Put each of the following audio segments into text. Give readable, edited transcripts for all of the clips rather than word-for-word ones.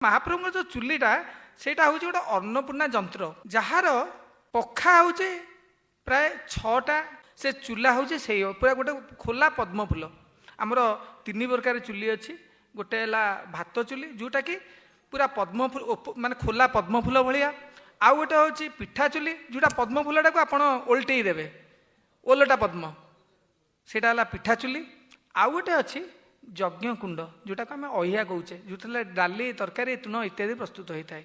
ମହାପ୍ରଭୁଙ୍କର ଯେଉଁ ଚୁଲିଟା, ସେଇଟା ହେଉଛି ଗୋଟେ ଅନ୍ନପୂର୍ଣ୍ଣା ଯନ୍ତ୍ର, ଯାହାର ପଖା ହେଉଛି ପ୍ରାୟ 6ଟା। ସେ ଚୁଲା ହେଉଛି ସେଇ ପୁରା ଗୋଟେ ଖୋଲା ପଦ୍ମ ଫୁଲ। ଆମର 3 ପ୍ରକାର ଚୁଲି ଅଛି। ଗୋଟେ ହେଲା ଭାତ ଚୁଲି, ଯେଉଁଟାକି ପୁରା ପଦ୍ମ ଫୁଲ, ମାନେ ଖୋଲା ପଦ୍ମ ଫୁଲ ଭଳିଆ। ଆଉ ଗୋଟେ ହେଉଛି ପିଠା ଚୁଲି, ଯେଉଁଟା ପଦ୍ମ ଫୁଲଟାକୁ ଆପଣ ଓଲଟେଇ ଦେବେ, ଓଲଟା ପଦ୍ମ, ସେଇଟା ହେଲା ପିଠା ଚୁଲି। ଆଉ ଗୋଟେ ଅଛି ଯଜ୍ଞ କୁଣ୍ଡ, ଯେଉଁଟାକୁ ଆମେ ଅହିଆ କହୁଛେ, ଯେଉଁଥିରେ ଡାଲି, ତରକାରୀ, ତୁଣ ଇତ୍ୟାଦି ପ୍ରସ୍ତୁତ ହୋଇଥାଏ।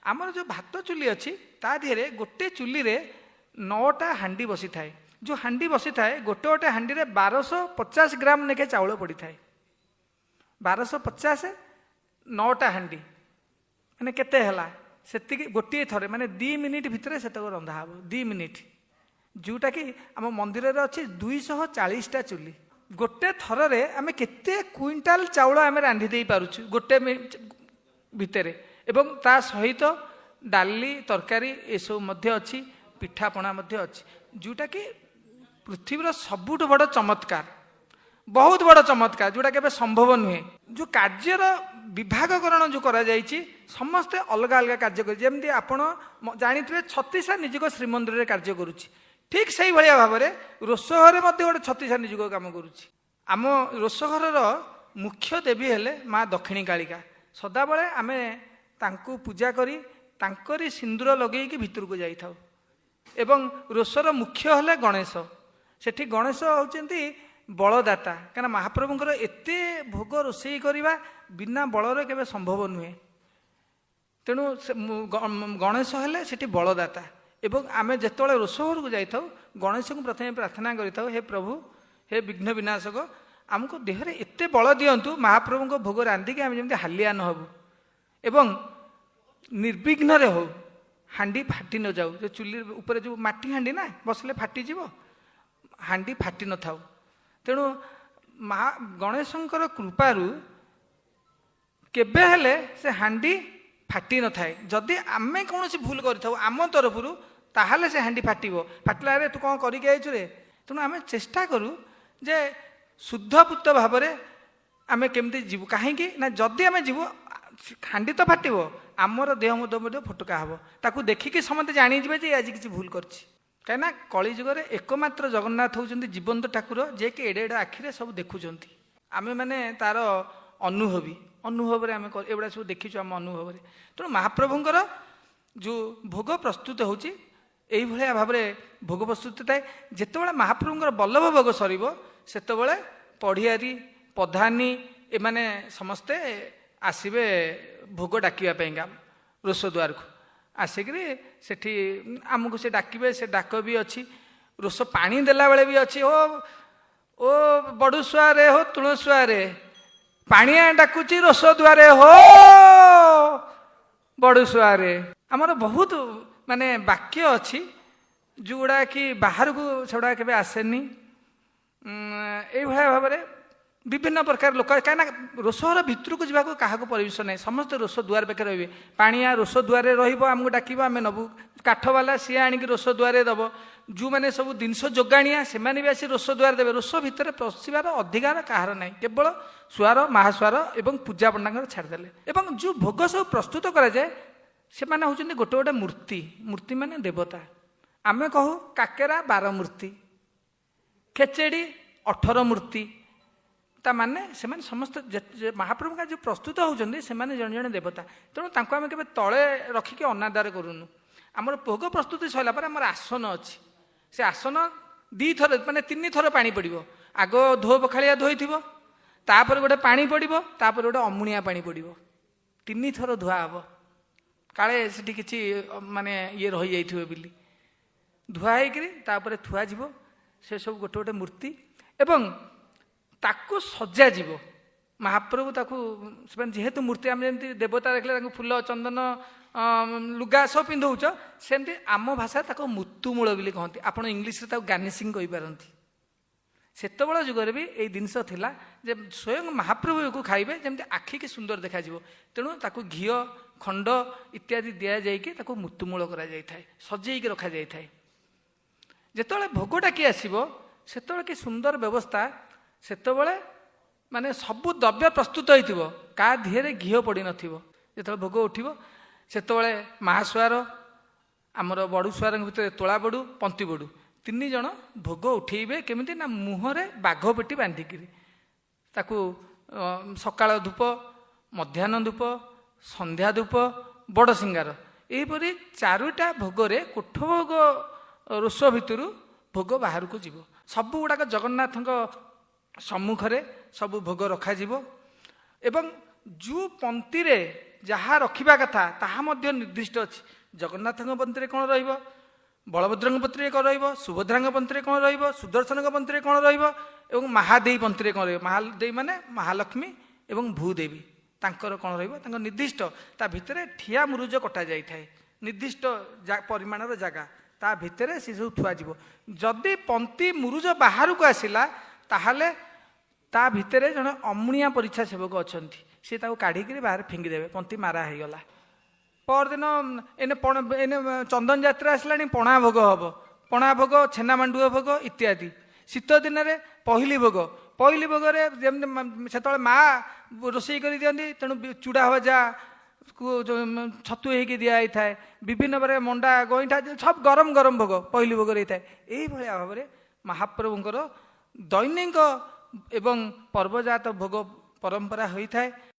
ଆମର ଯେଉଁ ଭାତ ଚୁଲି ଅଛି, ତା ଦେହରେ ଗୋଟେ ଚୁଲିରେ 9ଟା ହାଣ୍ଡି ବସିଥାଏ। ଯେଉଁ ହାଣ୍ଡି ବସିଥାଏ, ଗୋଟେ ଗୋଟେ ହାଣ୍ଡିରେ 1250 ଗ୍ରାମ ଲେଖାଏଁ ଚାଉଳ ପଡ଼ିଥାଏ। 1250, 9ଟା ହାଣ୍ଡି ମାନେ କେତେ ହେଲା? ସେତିକି ଗୋଟିଏ ଥରେ, ମାନେ 2 ମିନିଟ୍ ଭିତରେ ସେତକ ରନ୍ଧା ହେବ, 2 ମିନିଟ୍। ଯେଉଁଟାକି ଆମ ମନ୍ଦିରରେ ଅଛି 240ଟା ଚୁଲି। ଗୋଟେ ଥରରେ ଆମେ କେତେ କୁଇଣ୍ଟାଲ ଚାଉଳ ଆମେ ରାନ୍ଧି ଦେଇପାରୁଛୁ ଗୋଟେ ଭିତରେ। ଏବଂ ତା ସହିତ ଡାଲି, ତରକାରୀ ଏସବୁ ମଧ୍ୟ ଅଛି, ପିଠାପଣା ମଧ୍ୟ ଅଛି, ଯେଉଁଟାକି ପୃଥିବୀର ସବୁଠୁ ବଡ଼ ଚମତ୍କାର, ବହୁତ ବଡ଼ ଚମତ୍କାର, ଯେଉଁଟା କେବେ ସମ୍ଭବ ନୁହେଁ। ଯେଉଁ କାର୍ଯ୍ୟର ବିଭାଗକରଣ ଯେଉଁ କରାଯାଇଛି, ସମସ୍ତେ ଅଲଗା ଅଲଗା କାର୍ଯ୍ୟ କରୁଛି। ଯେମିତି ଆପଣ ଜାଣିଥିବେ, ଛତିଶା ନିଯୋଗ ଶ୍ରୀମନ୍ଦିରରେ କାର୍ଯ୍ୟ କରୁଛି, ଠିକ୍ ସେଇଭଳିଆ ଭାବରେ ରୋଷଘରେ ମଧ୍ୟ ଗୋଟେ ଛତିଶା ନିଯୋଗ କାମ କରୁଛି। ଆମ ରୋଷଘରର ମୁଖ୍ୟ ଦେବୀ ହେଲେ ମା ଦକ୍ଷିଣୀ କାଳିକା। ସଦାବେଳେ ଆମେ ତାଙ୍କୁ ପୂଜା କରି ତାଙ୍କରି ସିନ୍ଦୁର ଲଗେଇକି ଭିତରକୁ ଯାଇଥାଉ। ଏବଂ ରୋଷର ମୁଖ୍ୟ ହେଲେ ଗଣେଶ। ସେଠି ଗଣେଶ ହେଉଛନ୍ତି ବଳଦାତା, କାହିଁକିନା ମହାପ୍ରଭୁଙ୍କର ଏତେ ଭୋଗ ରୋଷେଇ କରିବା ବିନା ବଳରେ କେବେ ସମ୍ଭବ ନୁହେଁ। ତେଣୁ ସେ ଗଣେଶ ହେଲେ ସେଠି ବଳଦାତା। ଏବଂ ଆମେ ଯେତେବେଳେ ରୋଷ ଘରକୁ ଯାଇଥାଉ, ଗଣେଶଙ୍କୁ ପ୍ରଥମେ ପ୍ରାର୍ଥନା କରିଥାଉ, ହେ ପ୍ରଭୁ, ହେ ବିଘ୍ନ ବିନାଶକ, ଆମକୁ ଦେହରେ ଏତେ ବଳ ଦିଅନ୍ତୁ, ମହାପ୍ରଭୁଙ୍କ ଭୋଗ ରାନ୍ଧିକି ଆମେ ଯେମିତି ହାଲିଆ ନ ହେବୁ ଏବଂ ନିର୍ବିଘ୍ନରେ ହଉ, ହାଣ୍ଡି ଫାଟି ନ ଯାଉ। ଯେଉଁ ଚୁଲି ଉପରେ ଯେଉଁ ମାଟି ହାଣ୍ଡି ନା ବସିଲେ ଫାଟିଯିବ, ହାଣ୍ଡି ଫାଟି ନଥାଉ। ତେଣୁ ମା ଗଣେଶଙ୍କର କୃପାରୁ କେବେ ହେଲେ ସେ ହାଣ୍ଡି ଫାଟି ନଥାଏ। ଯଦି ଆମେ କୌଣସି ଭୁଲ କରିଥାଉ ଆମ ତରଫରୁ, ତାହେଲେ ସେ ହାଣ୍ଡି ଫାଟିବ। ଫାଟିଲା, ଆରେ ତୁ କ'ଣ କରିକି ଆଇଛୁ ରେ? ତେଣୁ ଆମେ ଚେଷ୍ଟା କରୁ ଯେ ଶୁଦ୍ଧପୁତ ଭାବରେ ଆମେ କେମିତି ଯିବୁ। କାହିଁକି ନା ଯଦି ଆମେ ଯିବୁ, ହାଣ୍ଡି ତ ଫାଟିବ, ଆମର ଦେହ ମଧ୍ୟ ମଧ୍ୟ ଫୋଟକା ହେବ। ତାକୁ ଦେଖିକି ସମସ୍ତେ ଜାଣିଯିବେ ଯେ ଆଜି କିଛି ଭୁଲ କରିଛି। କାହିଁକିନା କଳିଯୁଗରେ ଏକମାତ୍ର ଜଗନ୍ନାଥ ହେଉଛନ୍ତି ଜୀବନ୍ତ ଠାକୁର, ଯିଏକି ଏଡ଼େ ଏଡ଼େ ଆଖିରେ ସବୁ ଦେଖୁଛନ୍ତି। ଆମେମାନେ ତାର ଅନୁଭବୀ, ଅନୁଭବରେ ଆମେ ଏଗୁଡ଼ା ସବୁ ଦେଖିଛୁ ଆମ ଅନୁଭବରେ। ତେଣୁ ମହାପ୍ରଭୁଙ୍କର ଯେଉଁ ଭୋଗ ପ୍ରସ୍ତୁତ ହେଉଛି, ଏଇଭଳିଆ ଭାବରେ ଭୋଗ ପ୍ରସ୍ତୁତ ଥାଏ। ଯେତେବେଳେ ମହାପ୍ରଭୁଙ୍କର ବଲ୍ଲଭ ଭୋଗ ସରିବ, ସେତେବେଳେ ପଢ଼ିଆରୀ, ପଧାନୀ ଏମାନେ ସମସ୍ତେ ଆସିବେ ଭୋଗ ଡାକିବା ପାଇଁକା। ରୋଷ ଦୁଆରକୁ ଆସିକିରି ସେଠି ଆମକୁ ସେ ଡାକିବେ। ସେ ଡାକ ବି ଅଛି, ରୋଷ ପାଣି ଦେଲାବେଳେ ବି ଅଛି। ଓ ଓ ବଡ଼ୁସୁଆରେ, ହୋ ତୁଣସୁଆରେ, ପାଣିଆ ଡାକୁଛି ରୋଷ ଦୁଆରେ, ହୋ ବଡ଼ୁସୁଆରେ। ଆମର ବହୁତ ମାନେ ବାକ୍ୟ ଅଛି, ଯେଉଁଗୁଡ଼ା କି ବାହାରକୁ ସେଗୁଡ଼ା କେବେ ଆସେନି। ଏଇଭଳିଆ ଭାବରେ ବିଭିନ୍ନ ପ୍ରକାର ଲୋକ, କାହିଁକିନା ରୋଷଘର ଭିତରକୁ ଯିବାକୁ କାହାକୁ ପରମିଶନ ନାହିଁ। ସମସ୍ତେ ରୋଷ ଦୁଆର ପାଖରେ ରହିବେ। ପାଣିଆ ରୋଷ ଦୁଆରେ ରହିବ, ଆମକୁ ଡାକିବ, ଆମେ ନେବୁ। କାଠବାଲା ସିଏ ଆଣିକି ରୋଷ ଦୁଆରେ ଦେବ। ଯେଉଁମାନେ ସବୁ ଜିନିଷ ଯୋଗାଣିଆ, ସେମାନେ ବି ଆସି ରୋଷ ଦୁଆରେ ଦେବେ। ରୋଷ ଭିତରେ ପଶିବାର ଅଧିକାର କାହାର ନାହିଁ, କେବଳ ସୁଆର, ମହାସୁଆର ଏବଂ ପୂଜା ପଣ୍ଡାଙ୍କର ଛାଡ଼ିଦେଲେ। ଏବଂ ଯେଉଁ ଭୋଗ ସବୁ ପ୍ରସ୍ତୁତ କରାଯାଏ, ସେମାନେ ହେଉଛନ୍ତି ଗୋଟେ ଗୋଟେ ମୂର୍ତ୍ତି। ମୂର୍ତ୍ତି ମାନେ ଦେବତା। ଆମେ କହୁ କାକେରା 12 ମୂର୍ତ୍ତି, ଖେଚେଡ଼ି 18 ମୂର୍ତ୍ତି। ତା ମାନେ ସେମାନେ ସମସ୍ତେ ମହାପ୍ରଭୁଙ୍କ ଯେଉଁ ପ୍ରସ୍ତୁତ ହେଉଛନ୍ତି, ସେମାନେ ଜଣେ ଜଣେ ଦେବତା। ତେଣୁ ତାଙ୍କୁ ଆମେ କେବେ ତଳେ ରଖିକି ଅନାଦାର କରୁନୁ। ଆମର ଭୋଗ ପ୍ରସ୍ତୁତି ସରିଲା ପରେ ଆମର ଆସନ ଅଛି। ସେ ଆସନ 2ଥର, ମାନେ 3ଥର ପାଣି ପଡ଼ିବ। ଆଗ ଧୋ ପଖାଳିଆ ଧୋଇଥିବ, ତାପରେ ଗୋଟେ ପାଣି ପଡ଼ିବ, ତାପରେ ଗୋଟେ ଅମୁଣିଆ ପାଣି ପଡ଼ିବ। 3ଥର ଧୁଆ ହେବ, କାଳେ ସେଠି କିଛି ମାନେ ଇଏ ରହିଯାଇଥିବ ବୋଲି। ଧୁଆ ହେଇକିରି ତାପରେ ଥୁଆଯିବ। ସେ ସବୁ ଗୋଟେ ଗୋଟେ ମୂର୍ତ୍ତି ଏବଂ ତାକୁ ସଜାଯିବ। ମହାପ୍ରଭୁ ତାକୁ ସେମାନେ ଯେହେତୁ ମୂର୍ତ୍ତି, ଆମେ ଯେମିତି ଦେବତା ଦେଖିଲେ ତାଙ୍କୁ ଫୁଲ, ଚନ୍ଦନ, ଲୁଗା ସବୁ ପିନ୍ଧଉଛ, ସେମିତି ଆମ ଭାଷାରେ ତାକୁ ମୂର୍ତ୍ତିମୂଳ ବୋଲି କହନ୍ତି। ଆପଣ ଇଂଲିଶରେ ତାକୁ ଗାର୍ନିସିଂ କହିପାରନ୍ତି। ସେତେବେଳ ଯୁଗରେ ବି ଏଇ ଜିନିଷ ଥିଲା ଯେ ସ୍ୱୟଂ ମହାପ୍ରଭୁକୁ ଖାଇବେ, ଯେମିତି ଆଖିକି ସୁନ୍ଦର ଦେଖାଯିବ। ତେଣୁ ତାକୁ ଘିଅ, ଖଣ୍ଡ ଇତ୍ୟାଦି ଦିଆଯାଇକି ତାକୁ ମୂର୍ତ୍ତିମୂଳ କରାଯାଇଥାଏ, ସଜେଇକି ରଖାଯାଇଥାଏ। ଯେତେବେଳେ ଭୋଗ ଡାକି ଆସିବ, ସେତେବେଳେ କି ସୁନ୍ଦର ବ୍ୟବସ୍ଥା! ସେତେବେଳେ ମାନେ ସବୁ ଦ୍ରବ୍ୟ ପ୍ରସ୍ତୁତ ହେଇଥିବ, କାହା ଦେହରେ ଘିଅ ପଡ଼ିନଥିବ। ଯେତେବେଳେ ଭୋଗ ଉଠିବ ସେତେବେଳେ ମହାସୁଆର, ଆମର ବଡ଼ୁ ସୁଆରଙ୍କ ଭିତରେ ତୋଳା ବଡ଼ୁ, ପନ୍ତି ବଡ଼ୁ, 3 ଜଣ ଭୋଗ ଉଠେଇବେ। କେମିତି ନା ମୁହଁରେ ବାଘ ପେଟି ବାନ୍ଧିକିରି ତାକୁ ସକାଳ ଧୂପ, ମଧ୍ୟାହ୍ନ ଧୂପ, ସନ୍ଧ୍ୟା ଧୂପ, ବଡ଼ ସିଙ୍ଗାର, ଏହିପରି 4ଟା ଭୋଗରେ କୋଠ ଭୋଗ ରୋଷ ଭିତରୁ ଭୋଗ ବାହାରକୁ ଯିବ। ସବୁ ଗୁଡ଼ାକ ଜଗନ୍ନାଥଙ୍କ ସମ୍ମୁଖରେ ସବୁ ଭୋଗ ରଖାଯିବ ଏବଂ ଯେଉଁ ପନ୍ତିରେ ଯାହା ରଖିବା କଥା ତାହା ମଧ୍ୟ ନିର୍ଦ୍ଦିଷ୍ଟ ଅଛି। ଜଗନ୍ନାଥଙ୍କ ପନ୍ତିରେ କ'ଣ ରହିବ, ବଳଭଦ୍ରଙ୍କ ପନ୍ତିରେ କ'ଣ ରହିବ, ସୁଭଦ୍ରାଙ୍କ ପନ୍ତିରେ କ'ଣ ରହିବ, ସୁଦର୍ଶନଙ୍କ ପନ୍ତିରେ କ'ଣ ରହିବ ଏବଂ ମହାଦେବୀ ପନ୍ତିରେ କ'ଣ ରହିବ। ମହାଦେବୀ ମାନେ ମହାଲକ୍ଷ୍ମୀ ଏବଂ ଭୂଦେବୀ, ତାଙ୍କର କ'ଣ ରହିବ, ତାଙ୍କ ନିର୍ଦ୍ଦିଷ୍ଟ ତା ଭିତରେ ଠିଆ ମୁରୁଜ କଟା ଯାଇଥାଏ, ନିର୍ଦ୍ଦିଷ୍ଟ ପରିମାଣର ଜାଗା ତା ଭିତରେ ସେ ସବୁ ଥୁଆଯିବ। ଯଦି ପନ୍ତି ମୁରୁଜ ବାହାରକୁ ଆସିଲା ତାହେଲେ ତା ଭିତରେ ଜଣେ ଅମୁଣିଆ ପରୀକ୍ଷା ସେବକ ଅଛନ୍ତି, ସେ ତାକୁ କାଢ଼ିକିରି ବାହାରେ ଫିଙ୍ଗିଦେବେ, ପନ୍ତି ମାରା ହେଇଗଲା। ପରଦିନ ଏନେ ଏନେ ଚନ୍ଦନ ଯାତ୍ରା ଆସିଲାଣି, ପଣା ଭୋଗ ହେବ, ପଣା ଭୋଗ, ଛେନା ମାଣ୍ଡୁଅ ଭୋଗ ଇତ୍ୟାଦି। ଶୀତ ଦିନରେ ପହିଲି ଭୋଗ, ପହିଲି ଭୋଗରେ ଯେମିତି ସେତେବେଳେ ମା ରୋଷେଇ କରି ଦିଅନ୍ତି, ତେଣୁ ଚୁଡ଼ା ଭଜା ଛତୁ ହେଇକି ଦିଆହେଇଥାଏ, ବିଭିନ୍ନ ପ୍ରକାର ମଣ୍ଡା ଗଇଁଠା ସବୁ ଗରମ ଗରମ ଭୋଗ ପହିଲି ଭୋଗରେ ହେଇଥାଏ। ଏଇଭଳିଆ ଭାବରେ ମହାପ୍ରଭୁଙ୍କର ଦୈନିକ ଏବଂ ପର୍ବଜାତ ଭୋଗ ପରମ୍ପରା ହୋଇଥାଏ।